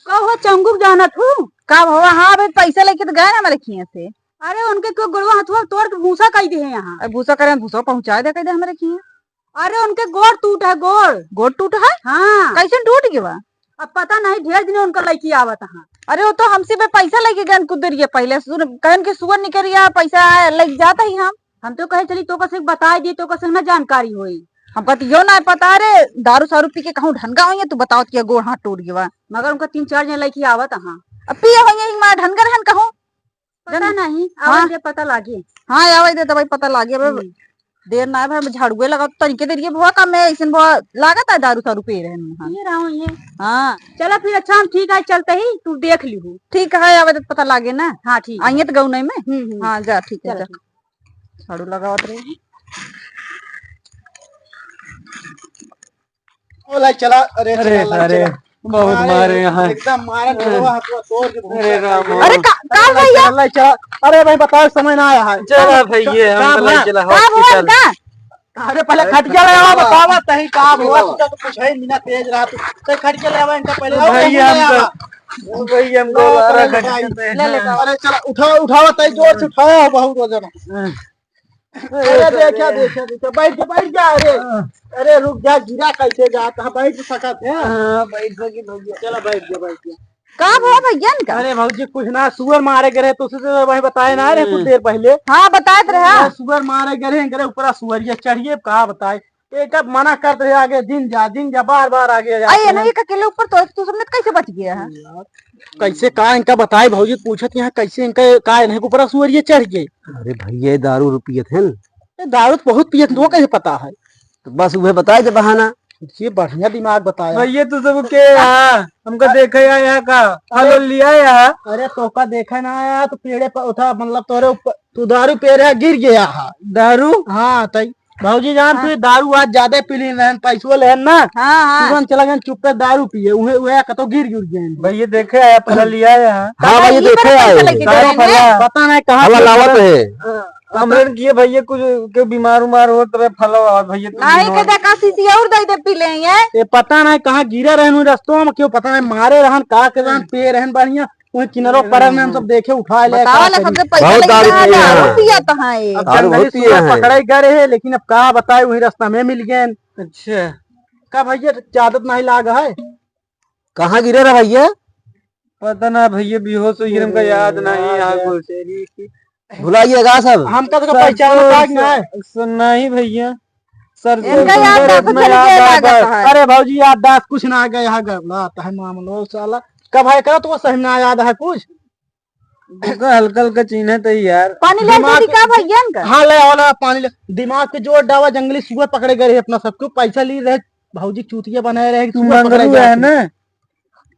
का हो चंगुक जानत हूँ? का भवा? हाँ, अबे पैसा लेके तो गए ना हमरे खिया से। अरे उनके क्यों गोड़वा हथवा तोड़ के भूसा कइ दे हैं यहाँ। अरे भूसा करें, भूसा पहुँचाइ दे, कइ दे हमरे खिया। अरे उनके गोड़ टूट है, गोड़। गोड़ टूट है? हाँ। कैसे टूट गवा? अब पता नहीं, ढेर दिन उनका लइकी आवत हाँ। अरे वो तो हमसे बे पैसा लेके गए कुछ देर ये पहले, सुन, कहन के सुअर निकरिया पैसा लेके जाता ही हम। हम तो कहे चली तो कसे बताइ दी, तो कसे ना जानकारी होई। हमका तो यो ना पता रे, दारू सारू पी के कहूँ ढनगा होइए, तू बताओ कि गोड़ हाथ टूट गवा। मगर उनका तीन चार जन लइकी आवत हाँ। अब पिए होइए ही मार ढनगर हन कहूँ। पता जन-, नहीं, हाँ। आवे दे पता लागे। हाँ, आवे दे तबही पता लागे। अब हम्म। देर ना है भाई, हम झाड़ुए लगा तनिके देर ये भवा का मैं ऐसन भवा लागत है दारू सारू पी रहे हैं हम। ये रहो ये। हाँ। चला फिर अच्छा, हम ठीक है, चलते ही तू देख लिहू। ठीक है, आवे दे पता लागे ना। हाँ, ठीक है। आइए तो गऊ नहीं में। हम्म, हम्म। हाँ, जा, ठीक है, चला जा। ठीक। झाड़ू लगावत रही। ओ लाई चला, अरे अरे, चला, लाई अरे, चला। बहुत मारे, मारे यहाँ। एकदम मारे, अरे। गोड़वा हाथवा तोड़ के अरे राम। अरे का, का अरे लाई भैया? चला, लाई चला। अरे भाई बताओ, समय ना आया है। चला भैया, का हम तो लाई भा-, चला का भवा hospital। का? अरे पहले अरे खटिया खटिया लगावा, लगा। बतावा तही का भवा, बतावा। तुझा तो कुछ है मीना तेज रहा तू। तो खटिया लगावा इनका पहले। ओ और भैया, कहीं हम तो, लगावा। ओ भैया, हमको लो, लारा पहले खटिया लगाई। पे ले, ले, है। अरे चला, उठावा, उठावा, तही जोर से उठावा, बहुत वजन है। हाँ। अरे, अरे, देखा, अरे। देखा, देखा, बैठ जा, बैठ जा, अरे। हाँ। अरे, रुक जा, गिरा कैसे जात है, बैठ सकत है। हाँ, बैठ सकी भैया। चला, बैठ जा, बैठ जा। का भवा भैया इनका? अरे भौजी, कुछ ना, सुअर मारे गए रहे, तो उसे तो वही बताए ना रे, कुछ हम्म। देर पहले। हाँ, बताए तो रहे। हाँ, सुअर मारे गए रहे, इनकरे ऊपर सुअरिया चढ़िए, का बताए। एक अब मना करत रहे, आगे दिन जा, दिन जा, बार बार आगे जा। आई, नहीं, एक अकेले ऊपर तो तू सबने कैसे बच गया है? यार, कैसे का इनका बताए भौजी, पूछत यहाँ कैसे इनका का इन्हें के ऊपर सुअरिया चढ़ गए। अरे भैया, ये दारू उरू पियत है न? ये दारू तो बहुत पियत, तो कैसे पता है? तो बस उहे बताए दे बहाना। ये बढ़िया दिमाग बताया। भैया, तू सब के यहाँ हमका देखे आया है का? फल अरे, लिया यहाँ? अरे, तोका देखे ना आया, तो पेड़े पर उठा, मतलब, तोरे ऊपर, तू दारू पी रहा, गिर गया है। दारू? हाँ, तई भौजी जान, हाँ। तू दारू आज ज्यादा पी ली रहन, पैसो लेहन ना। हाँ, हाँ। तुरंत चला गए चुप्पे दारू पिए, उहे, उहे कतो गिर गिर गए। भैया देखे आया, फल लिया यहाँ। हाँ, दादा, भैया, ये देखे तरह आए। पैसा लेके दारू गए हैं। फला। पता नहीं कहाँ फला से लावत उतरल। है। हाँ। हमरे किए भैया कुछ के बीमार उमार हो तबे फलो आवत भैया, तू नहीं बीमार। के देखा शीशी और दे दे पी ले ये। ये पता नहीं कहाँ गिरे रहन उ रस्तवा में, क्यों पता नहीं मारे रहन, का के रहन, हम्म। पिए रहन बढ़िया, वही किनारो पर रहन, हम सब देखे उठा ले, बतावा का ले, करी? सबसे पैसा बहुत लेके दारू गया, पिए हैं। दारू पिया तो है। अब दारू जंगली बहुत पिए सुअर हैं। पकड़े गए रहे, लेकिन अब का बताए, वही रास्ता में मिल गए। अच्छा। का भैया, आदत नहीं लाग है? कहाँ गिरे रहा भैया? पता ना भैया, बेहोश हो गए, हमका याद नहीं है कुछ। भुलाइएगा सब। हमका तो सर, पहचान तो पाएंगे। सर, सर, नहीं भैया, सर, इनका याद सुंदर तो इतना चल याद गया आता लागत है। है। अरे भौजी, याददाश्त कुछ ना आ गया है, गड़बड़ा आता है मामलो साला। कब है करा तो सही ना याद है कुछ। उनका हल्का हल्का चिन्ह तो यार। पानी ले दिमाग दीदी का भैया इनका? हाँ, ले आओ, ले आओ, पानी ले। दिमाग पे जोर डावा, जंगली सुअर पकड़े गए रहे अपना सबको, पैसा ली रहे, भौजी चूतिया बनाए रहे कि तू सुअर पकड़े मंगरू है जाते। ना?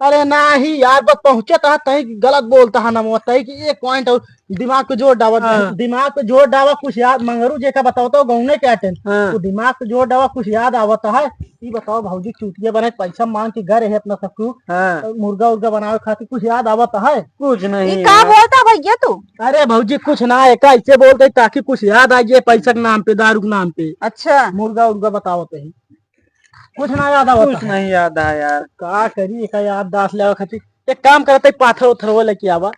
अरे नाही यार, बस पहुँचे तहा तही गलत बोलता है ना, तही कि एक point और दिमाग पे जोर डावा, हाँ। दिमाग पे जोर डावा, कुछ याद, मंगरू जेका बताओ तो गौने के अटेन। हाँ। तो दिमाग पे जोर डावा, कुछ याद आवत है। ई बताओ भौजी चूतिया बना के पैसा मांग के घर है अपना ससुर, हाँ। और मुर्गा उर्गा बनावे खातिर कुछ याद आवत है? कुछ नहीं ई का यार। बोलता भैया तू? अरे भौजी कुछ ना, एक ऐसे बोलते ताकि कुछ याद आ जाए पैसा के नाम पे, दारू के नाम पे। अच्छा। मुर्गा उर्गा बतावत है। कुछ ना याद आवत कुछ है। नहीं याद है यार। का करी, एका याददाश्त लेवा खातिर एक काम करत है, पाथर उथर वो लेके आवा।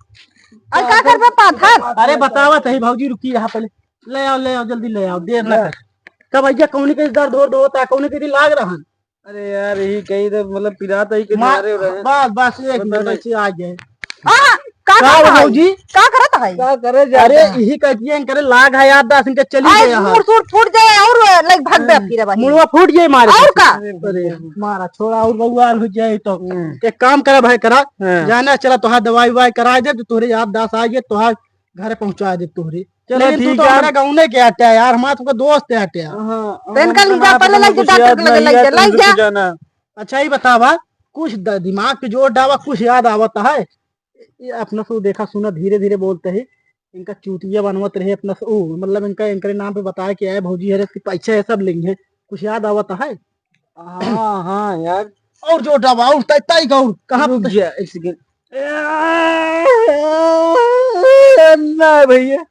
अरे का करबे पाथर? अरे बतावत है भौजी, रुकी रहा पहले। ले आओ, ले आओ, जल्दी ले आओ, देर ना कर। का भैया, कौनी के दर्द हो, होता है, कौनी के लाग रहा है? अरे यार, यही कहीं तो मतलब पिरात ही के मार-, मारे हो रहे हैं। बस, बस, एक पता मिनट नहीं। ऐसे आ जाए। आ, का का करत है? भौजी? का करत है? का करे जा अरे, रहा है? यही कहती है, करे लाग है यार, दस इनके चली आई गया है। मुड़ सूड़ फूट जाए और लाइक भाग दे हम्म। आपकी रे भाई। मुड़वा फूट जाए मारे और से। का? अरे, मारा छोड़ा और बउआल हो जाए तो। हम्म। एक काम करा भाई, करा। हाँ। जाना चला, तोहार दवाई ववाई करा दे, तो तोहरे याददाश्त आ गए, तोहार घर पहुंचा दे तोहरे। चलो लेकिन तू ठीक तो है। हमारा गाँव नहीं के आटे यार, हमारा तुमका दोस्त है आटे यार। हाँ, तो इनका हम ली जा, अपना पहले कुछ लाई जा, याद डॉक्टर के लगे नहीं लाई है, जा, लाई तुमको जा। जाना। अच्छा, ये बतावा, कुछ द-, दिमाग पे जोर डावा, कुछ याद आवत है? ये अपना से देखा सुना, धीरे धीरे बोलते ही, इनका चूतिया बनवत रहे अपना से, ओ, मतलब इनका, इनकरे नाम पे बताया कि आए भौजी हरे, इसके पैसे है, सब लेंगे, कुछ याद आवत है? हाँ, हाँ यार। और जोर डावा, और तय, तय का, और कहाँ रुक पे? जा, एक सेकंड। ना भैया,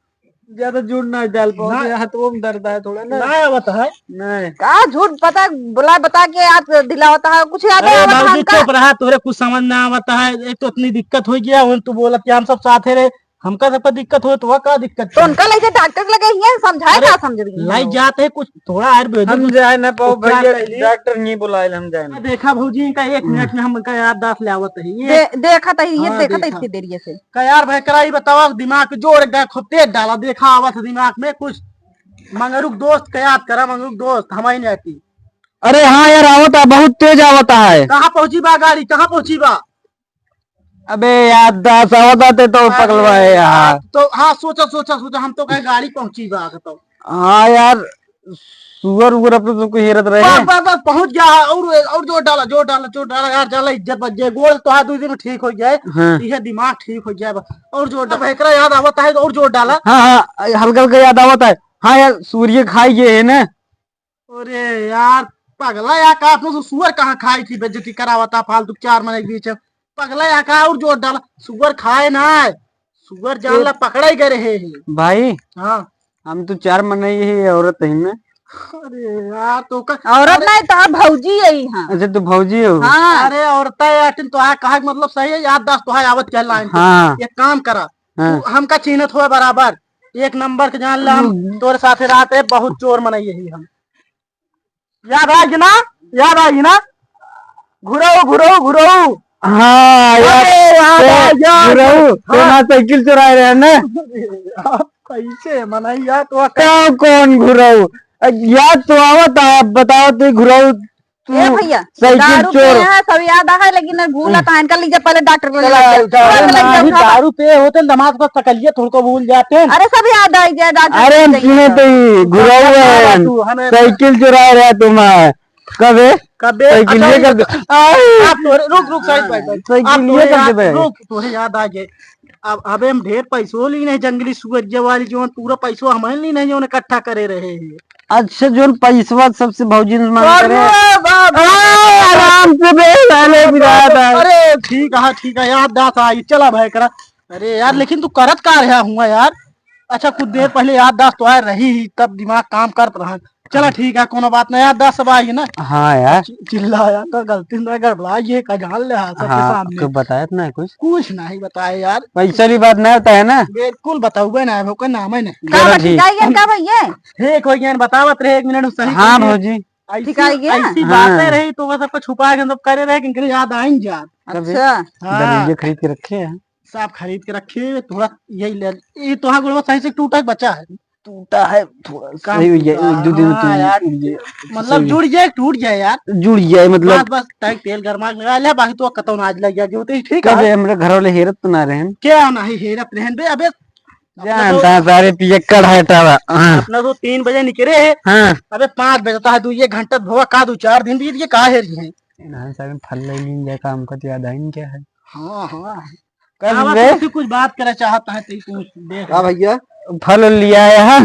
ज्यादा झूठ ना डाल पाओ, ना। ये हाथों में दर्द है थोड़ा ना। ना आवत है। नहीं। का झूठ पता बोला, बता के याद दिलावता है, कुछ याद अरे आवत है भौजी, हमका? चुप रहा, तोरे कुछ समझ ना आवत है। एक तो इतनी दिक्कत हो गया, उन तू बोलत कि हम सब साथे रहे, हमका सबका दिक्कत हो तो वह का दिक्कत तो है? उनका ले जाए डॉक्टर लगे ही है, समझाए अरे, का समझ रही लाई हो? जाते हैं कुछ थोड़ा आयुर्वेदिक हम कुछ जाए ना पाओ उपचार भैया, कर लिए। डॉक्टर नहीं बुलाए, हम जाए ना। देखा भौजी, इनका एक हम्म। मिनट में हम इनका याददाश्त ले आवत है। ये दे-, देखा तो ही, ये हाँ, देखा तो देखा। इतनी देर ये से। का यार भाई, करा ही बतावा, दिमाग पे जोर एक दाए खूब तेज डाला, देखा आवत है दिमाग में कुछ। मंगरुक दोस्त का याद करा, मंगरुक दोस्त हमारी नहीं आती। अरे हाँ यार, आवता, बहुत तेज आवता है। कहाँ पहुँची बा गाड़ी, कहाँ पहुँची बा? अबे यार, दास आवता ते तो अरे पगलवा है यार। यार, तो हाँ, सोचा, सोचा, सोचा, हम तो कहे गाड़ी पहुँची बा तो। हाँ यार, सुअर उअर अपने सबको हेरत रहे। बस, बस, बस, पहुँच गया है। और, और जोर डाला, जोर डाला, जोर डाला यार, डाला, इज्जत बच जाए। गोड़ तो हाथ दो दिन में ठीक हो जाए। हाँ। यह दिमाग ठीक हो जाए बस। और जोर डाला, एकरा याद आवता है तो और जोर डाला। हाँ, हाँ, हल्का हल्का याद आवता है। हाँ यार, सूर्य खाई ये है ना। अरे यार, पगला यार, का अपने से सुअर कहाँ खाई थी, बेइज्जती करावता फालतू चार मने के बीच में। पगला यार, का और जोर डाला, सुअर खाए ना है, सुअर जान तो ला पकड़ा ही गए रहे हैं। भाई, हाँ। हम तो चार मने ही औरत ही ना। अरे यार, तो का औरत अरे नहीं, तो भौजी है यहाँ। अच्छा, तो भौजी हो? हाँ। अरे औरत है यार, तो आ कहा के मतलब सही है, याददाश्त तो है, आवत क्या लाइन पे। हाँ। एक काम करा, हाँ। तू हमका चिन्हत हो बराबर, एक नंबर के जान ला हम, हम्म। तोरे साथे रहते बहुत चोर मनई यही हम। याद आएगी ना? याद आएगी ना? घुरऊ, घुरऊ, घुरऊ। हाँ, याद, अरे, याद तो आ गया। घुरऊ, तो हाँ। ना साइकिल चुराए रहे ना? आप कैसे मनई यार, तो का कौन घुरऊ? याद तो आवत है, बताओ तो घुरऊ। ए भैया, साइकिल दारू चोर। पिए हैं, सब याद आ है, लेकिन भूलत हम्म। है। इनका लीजिए पहले डॉक्टर को ले चला, जाते हैं। उठा। तुरंत अरे ले जाओ, नहीं, उठा। दारू पिए होते हैं, दिमाग पर तकलिए थोड़ा बहुत जाते हैं। अरे सब याद आ गया, डॉक्टर अरे को हम ले सुने जाओ। तो ही, घुराऊ है, तू, हमें साइकिल चुरा रहा तुम है। कबे? कबे? साइकिल अच्छा, ये कर दे। आप तोरे, रुक, रुक, साइड बाय साइड। साइकिल आप ये तोरे कर याद, दे बे। रुक, तोरे याद आ गए। अब, अबे हम ढेर पैसो ली नहीं, जंगली सुअर वाली, जो पूरा पैसो हम ली नहीं, जो इकट्ठा करे रहे हैं। अच्छा, जोन पैसवा सबसे भौजी ने मांग करे। अरे बाप रे। अरे, आराम से बे, साले बिरादर। अरे, ठीक है, ठीक है, याददाश्त आई, चला भाई करा। अरे यार, लेकिन तू करत का रहा हुआ यार? अच्छा, कुछ देर पहले याददाश्त तो आ रही ही, तब दिमाग काम करत रहा। चला, ठीक है, कोनो बात ना, याददाश्त सब आई ना। हाँ यार। चि-, चिल्लाया तो गलती से गड़बड़ा, ये का जान ले, हाँ, सबके हाँ, सामने। कोई बताया तो ना कुछ? कुछ नहीं बताया यार। पैसा वाली बात ना होता है ना? बिल्कुल बताऊबे ना, ओकर नाम है ना। का चलो, बा, ठीक। ठीक है, का भैया? ठीक हो गया, बतावत रहे, एक मिनट, सही हाँ, कहिए। भौजी। ऐसी, ठीक है, ये? ऐसी हाँ। बातें रही तो वो सबको छुपा के सब करे रहे कि इनके याद आइन जात। कबे? अच्छा। हाँ। दलीजे खरीद के रखे हैं। सब खरीद के रखे हुए, थोड़ा यही ले, ये तो हाँ, गुड़वा सही से टूटा है, बचा है। टूटा है थोड़ा, काम सही हो गया, टूटा। एक दो दिन में हाँ टूट, यार, टूट गया। मतलब सही। जुड़ जाए, टूट जाए यार। जुड़ जाए, मतलब। बस, बस, टाइम तेल गरमा के लगा ले, बाकी तो कतौ ना आज लग गया, जो तो ठीक है। कबे हमरे घर वाले हेरत तो ना रहन? क्या नहीं हेरत रहन बे, अबे। अपना जानता तो है सारे पियक्कड़ है टावा। हाँ। अपना तो तीन बजे निकले है। हाँ। अबे पाँच बजता है, दो एक घंटा भवा का दो चार दिन बीत गए, का हेरी है? ना, सारे फल ले लीन जाए, काम का तो याद आई नहीं क्या है? हाँ, हाँ। कल अब रे? तुमसे कुछ बात करे चाहता है, तो तू देख। हाँ भैया। फल लिया है, हाँ?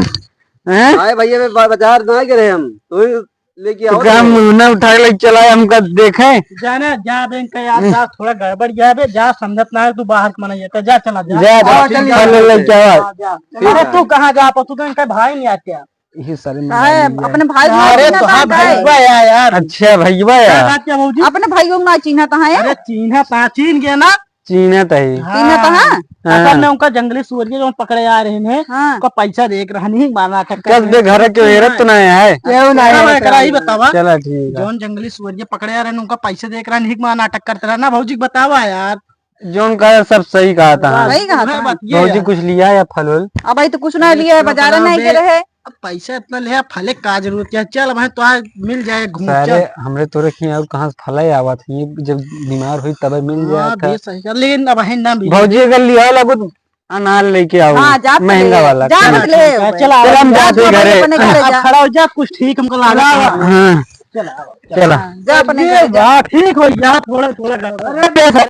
हैं? आए भैया, मैं बा-, बाजार ना गए हम, तो ही लेके तो आओ क्या ना। मुंह ना उठा के लेके चला है, हमका देखे? जाना, जा बैंक का यार, हम्म। जा, थोड़ा गड़बड़ गया बे, जा, समझत ना है, तू बाहर के मना जाता, जा, चला, जा। जा, जा, हाँ, ठीक है, फल लेके आवा। हाँ, जा। ठीक अरे है। तू कहाँ जा, पर तू तो इनका भाई नहीं आते यार। यही सारे काहे? मंगा लिए। अपने भाई को अरे चिन्हत तो हाँ, है? भाई बा यार, यार। अच्छा, भाई बा क्या यार। बात क्या भौजी? अपने भाइयों में चिन्हत है? अरे चिन्हत है, चिन्ह गया ना? चिन्हत है। हाँ। चिन्हत है? हाँ। असल में उनका जंगली सुअरिया जो पकड़े आ रहे हैं, हाँ। उनका पैसा देख रहा नहीं, मार नाटक कर कस रहे बे हैं। घर के हेरत तो ना है? क्यों ना है? चला, ठीक है। जौन जंगली सुअरिया पकड़े आ रहे हैं, उनका पैसा देख रहा नहीं, मार नाटक करते रहा ना भौजी, बतावा यार। जौन कहा सब सही कहा था। सही कहा था। बात ये भौजी है। कुछ लिया या फल उल? अब भाई तो कुछ ना अरे लिया है, तो बाजार बड़ा नहीं बे, गए रहे। अब पैसा इतना ले, फले का जरूरत है? चल भाई, तो आज मिल जाए, घूम सारे चल। हमरे तोरे खियाँ और कहाँ से फले आवत है? ये जब बीमार हुई तबे मिल हाँ, जात है। बे सही कहा, लेकिन अब है ना भी। भौजी अगर लिया लगो तो अनार लेके आओ, हाँ, जा तो महंगा ले, वाला। जा चल, तो ले। चल, चल, हम जा, जाते जा, घरे। अपने घरे अब जा। खड़ा हो जा, कुछ ठीक हमको लागत है। हाँ। चल, आओ, चल। चला। हाँ, जा अपने अरे घरे जा। वाह, ठीक हो गया, थोड़ा, थोड़ा गड़बड़। अरे बे,